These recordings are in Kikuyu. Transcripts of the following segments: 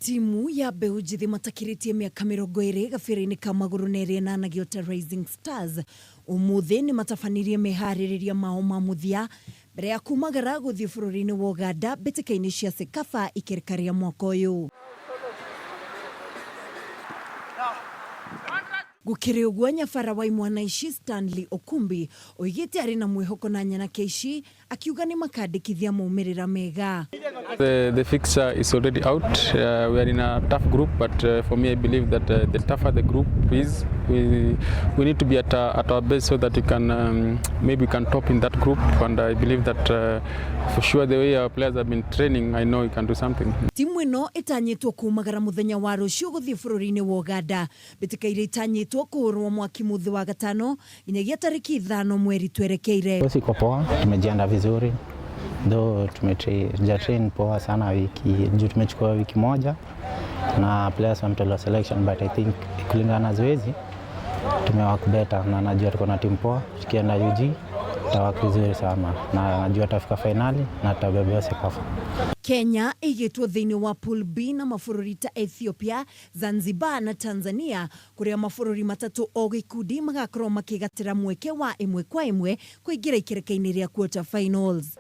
Timu ya mbeũ njĩthĩ matakĩrĩtie mĩaka 20 gabere-inĩ ka magũrũ na ĩrĩa ĩnanagio ta Rising Stars ũmũthĩ nĩ matabanirie meharĩrĩria mao ma mũthia mbere ya kumagara gũthiĩ bũrũri-inĩ wa Ũganda mbĩtĩka-inĩ cia CECAFA ikereka rĩa mwaka ũyũ. Gũkĩrĩ ũguo, nyabara wa imwana ici Stanley Okumbi oigĩte arĩ na mwĩhoko na nyanake ici akiuga nĩ makandĩkithia maumĩrĩra mega. The fixture is already out. We are in a tough group, but for me, I believe that the tougher the group is, we need to be at our best so that we can maybe we can top in that group. And I believe that for sure the way our players have been training, I know we can do something. Timu ĩno ĩtanyĩtwo kumagara mũthenya wa rũciũ gũthiĩ bũrũri-inĩ wa Ũganda, mbĩtĩka iria itanyĩtwo kũhũrwo mwaki mũthĩ wa gatano nginyagia tarĩki 5 mweri twerekeire. Iko poa, tumejiandaa vizuri though tumeja train poa sana wiki juu tumechukua wiki moja na players wametolewa selection, but I think kulingana na zoezi tumework better na najua tuko na timu poa. Tukienda UG tutawork vizuri sana na najua tutafika finali na tutabebea CECAFA. Kenya ĩigĩtwo thĩinĩ wa Pool B na mabũrũri ta Ethiopia, Zanzibar na Tanzania, kũrĩa mabũrũri matatũ o gĩkundi magakorwo makĩgatĩra mweke wa ĩmwe kwa ĩmwe kũingĩra ikereka-inĩ rĩa quarter finals.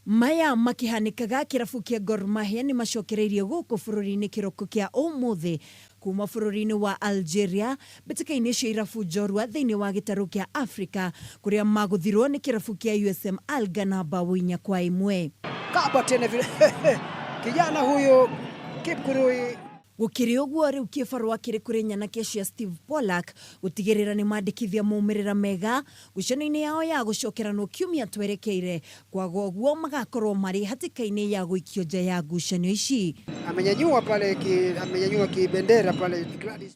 Maya makihanĩkaga, kĩrabu kĩa Gor Mahia nĩ macokereirie gũkũ bũrũri-inĩ kĩroko kĩa ũmũthĩ kuma bũrũri-inĩ wa Algeria mbĩtĩka-inĩ cia irabu njorua thĩinĩ wa gĩtarũ kĩa Afrika, kũrĩa magũthirwo nĩ kĩrabu kĩa USM Alger na mbaũ 4-1. Kaba tena vile kijana huyu Kipkurui. Gũkĩrĩ ũguo, rĩu kĩbarũa kĩrĩ kũrĩ nyanake cia Steve Pollack gũtigĩrĩra nĩ mandĩkithia maumĩrĩra mega ngucanio-inĩ yao ya gũcokeranwo kiumia twerekeire, kwaga ũguo magakorwo marĩ hatĩka-inĩ ya gũikio nja ya ngucanio ici. Amenyanyua pale amenyanyua kibendera pale Gladys.